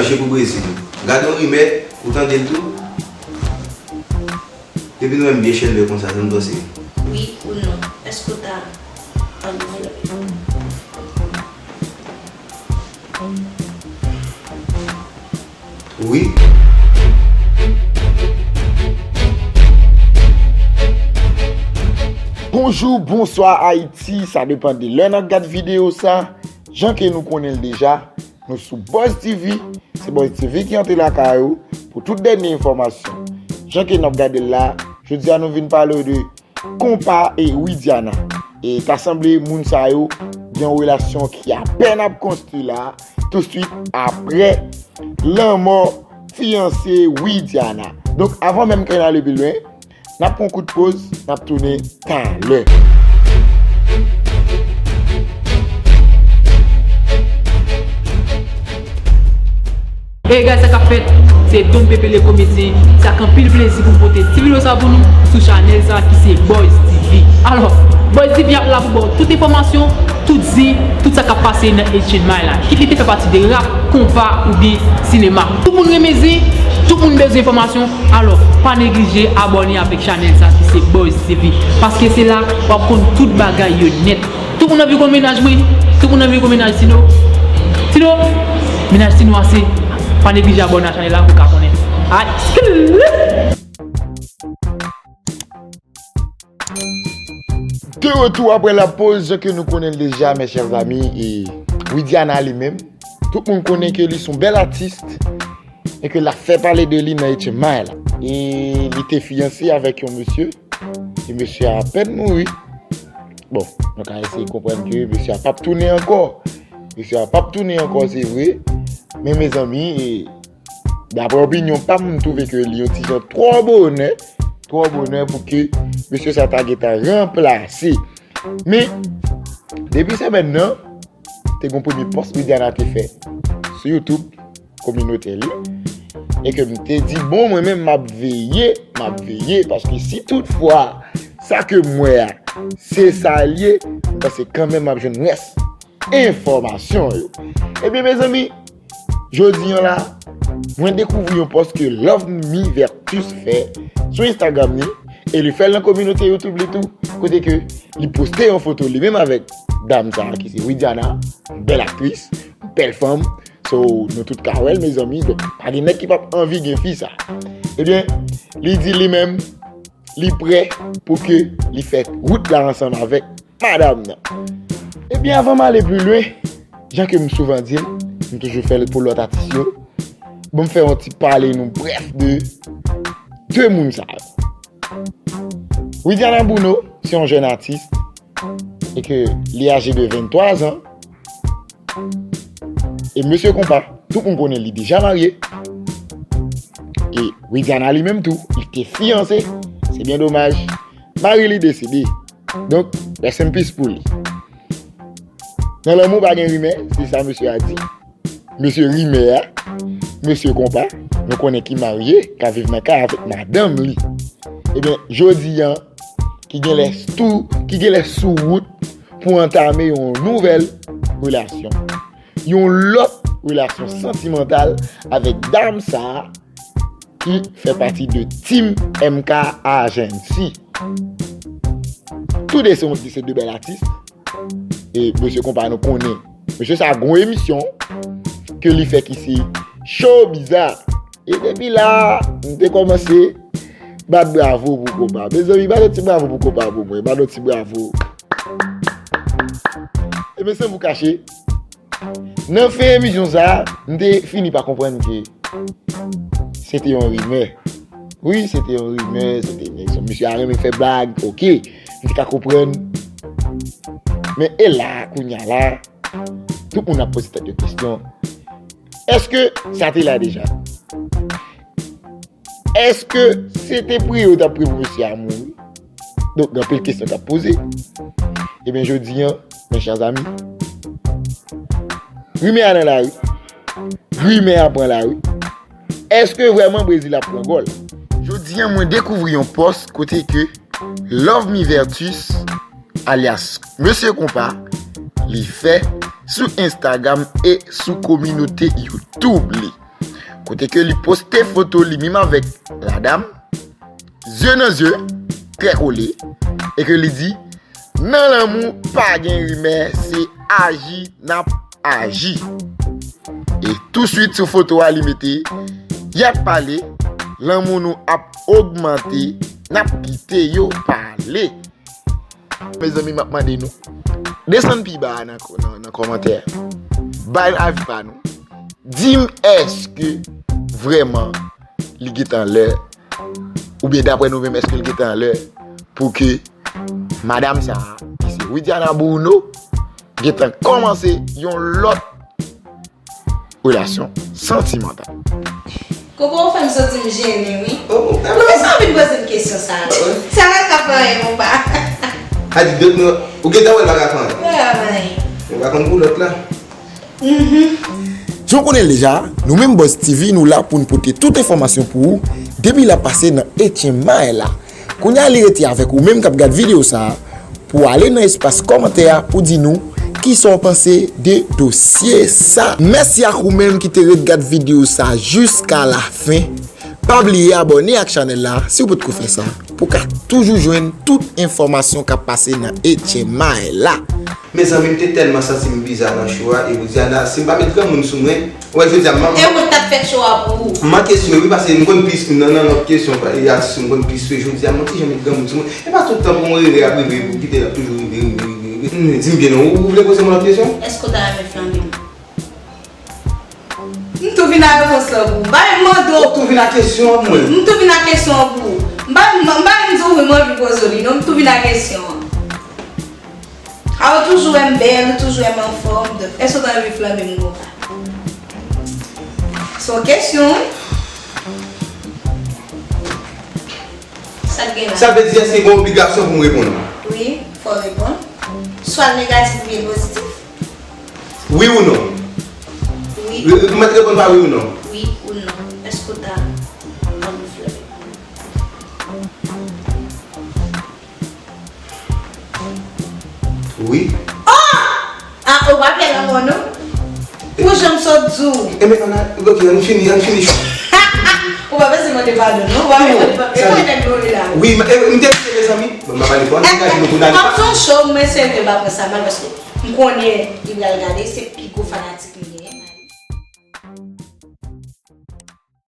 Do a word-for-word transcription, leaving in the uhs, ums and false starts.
Mache pou Brezil. Gade yon rimè, ou tande l tou? Depi nou menm byen chelve konsa, sa n panse? Wi ou non? Èske w ta ann wè l? Wi. Bonjou, bonswa Ayiti, sa depann de lè n ap gad videyo sa. Jan ke nou konnen l deja, nou sou Buzz T V, se Buzz T V ki antre lakay ou pou tout dènye enfòmasyon. Jan ke n ap gade l la, jodi a nou vin pale w de Konpa e Widiana. E ta sanble moun sa yo gen yon relasyon ki apèn ap konstwi la, touswit apre lanmò fiyanse Widiana. Donk, avan menm ke n ale pi lwen, n ap pran kout poz, n ap tounen talè. Hey guys, sa k ap fèt? Se Don Pepe le komedyen. Se ak anpil plezi pou m pote ti videyo sa pou nou sou chanèl sa ki se Buzz T V. Alò, Buzz T V ap la pou ba w tout enfòmasyon, tout zen, tout sa k ap pase nan H N M I la. Kit li te fè pati de rap, konpa oubyen sinema. Tout moun renmen zen, tout moun bezwen enfòmasyon. Alò, pa neglije abòne avèk chanèl sa ki se Buzz T V. Paske se la w ap konn tout bagay yo nèt. Tout moun anvi konn mennaj mwen. Tout moun anvi konn mennaj Tino. Tino, mennaj Tino ase. Pa neglije abòne a chanèl la pou w ka konnen. Ay, skillet! De retour après la pause, jan ke nou konnen l deja, mes chers amis, e Widiana li menm, tout moun konnen ke li se yon bèl atis e ke l ap fè pale de li nan H M I la. E li te fiyanse avèk yon mesye, e mesye a apèn mouri. Bon, nou ka eseye konprann ke mesye a p ap tounen ankò. Mesye a p ap tounen ankò, se vre. Men mezanmi, e daprè opinyon pa m, m twouve ke li yon ti jan twò bonè, twò bonè pou ke mesye sa ta gentan ranplase. Men, depi semèn nan, te gen yon premye pòs Widiana te fè sou YouTube, kominote li, e ke m te di, bon, mwen menm, m ap veye, m ap veye, paske si toutfwa sa ke m wè a, se sa l ye, m panse kanmenm m ap jwenn rès enfòmasyon yo. Ebyen, mezanmi, jodi a la, mwen dekouvri yon pòs ke Love Me Vertus fè sou Instagram li, e li fè l nan kominote YouTube li tou, kote ke li poste yon foto li menm avèk dam sa a ki se Widiana, bèl aktris, bèl fanm, so nou tout ka wè l, mezanmi, donk pa gen nèg ki p ap anvi gen fi sa. Ebyen, li di li menm, li prè pou ke li fè wout la ansanm avèk madanm nan. Ebyen, avan m ale pi lwen, jan ke m souvan di l, m toujou fè l pou lòt atis yo, bon, m fè yon ti pale nou brèf de de moun sa yo. Widiana Bruno se yon jèn atis e ke li aje de venntwa zan. E mesye Konpa, tout moun konnen li deja marye. E Widiana li menm tou, li te fiyanse. Se byen domaj, mari li desede. Donk, rest in peace pou li. Nan lanmou pa gen rimè, se sa mesye a di. Mesye rimè a, mesye Konpa, nou konnen ki marye, k ap viv nan kay avèk madanm li. Ebyen, jodi a, ki genlè tou, ki genlè sou wout pou antame yon nouvèl relasyon. Yon lòt relasyon santimantal avèk dam sa a ki fè pati de Team M K Agency. Toude se yon, se de bèl atis. E mesye Konpa nou konnen. Mesye sa gon emisyon ke li fè ki se Show Biza. E depi la, m te kòmanse bat bravo pou Konpa. Mezanmi, bat yon ti bravo pou Konpa pou mwen. Bat yon ti bravo. Ebyen, san pou kache, nan fen emisyon sa a, m te fini pa konprann ke se te yon rimè. Wi, se te yon rimè, se te yon, misye a renmen fè blag, oke. M te ka konprann. Men e la, kounye a la, tout moun ap poze tèt yo kesyon. Èske sa te la deja? Èske se te pri yo t ap pri pou mesye a mouri? Donk, gen anpil kesyon k ap poze. Ebyen, jodi a, mes chers amis, rimè a nan lari. Rimè a pran lari. Èske vrèman Brezil ap pran gòl? Jodi a, mwen dekouvri yon pòs kote ke Love Me Vertus, alyas Mesye Konpa, li fè sou Instagram e sou kominote YouTube li. kote ke li poste foto li menm avèk ladam, zye nan zye, trè kole, e ke li di, nan lanmou pa gen rimè, se aji n ap aji. E touswit sou foto a li mete, y ap pale, lanmou nou ap ogmante, n ap kite yo pale. Mezanmi, m ap mande nou, desann pi ba a nan, nan, nan kòmantè. Bay avi pa nou. Di m èske vrèman li gentan lè, oubyen daprè nou menm, èske li gentan lè pou ke madam sa a, ki se Widiana Bruno, gentan kòmanse yon lòt relasyon santimantal. Koko, ou fè m santi m jennen, wi. Oh, oh, ah, non, sa vin poze m kesyon sa a. Ah, ouais. Sa la ka fè anyen, mon pa. A di, dot nou, ou gentan wè l pa ka fè anyen. Wè, wè. Ou pa konn pou lòt la. Mhm. Jan w konnen l deja, nou menm Buzz T V, nou la pou n pote tout enfòmasyon pou ou, depi l ap pase nan H M I la. Kounye a, li rete avèk ou menm k ap gad videyo sa a, pou w ale nan espas kòmantè a pou di nou kisa w panse de dosye sa. Mèsi ak ou menm ki te ret gad videyo sa jiska la fen. Pa bliye abòne ak chanèl la si w potko fè sa, pou w ka toujou jwenn tout enfòmasyon k ap pase nan H M I la. Mezanmi, m te tèlman santi m biza nan cho a, e Widiana, si m pa met granmoun sou mwen, wè, jodi a, m, e ou t ap fè cho a pou ou. M manke swe, wi, paske m konn plis, nan, nan lòt kesyon, e atis, m konn plis swe, jodi a, m, kijan met granmoun sou mwen. E pa tout tan pou yon reve ap rive, pou kite l ap toujou rive, rive, rive, rive. Hmm, di m byen non, ou, ou vle poze m lòt kesyon? Èske w ta renmen flanbe m? M tou vin a repons lan pou ou. Bay m mande w. Ou tou vin a kesyon an pou mwen. M tou vin a kesyon an pou ou. M pa, m, m pa vin di w wi, m anvi poze w li, non, m tou vin a kesyon an. A, ou toujou wè m bèl, ou toujou wè m anfòm, donk, èske w ta anvi flanbe m konsa? Se yon kesyon, wi. Sa k gen la? Sa vle di, èske gen obligasyon pou m reponn? Wi, fò w reponn. Swa negatif oubyen pozitif. Wi ou non? Wi. Re-, re-, mèt reponn pa wi ou non. Wi ou non. Èske w ta anvi flanbe? Wi. Oh! Ah, ou pa fè lanmò non. Pou jan m sot di w. E men, ann a, ok, ann fini, ann fini. Ou pa bezwen mande padon non. Ou pa bezwen mande padon. E pa nèg nou ye la. Wi, m, e, m te bliye, mezanmi. Bon, m pa pale pou ann degaje nou pou n ale. Ap fè yon show, men se vre, m pa pran sa mal paske m konnen li pral gade, se pi gwo fanatik li.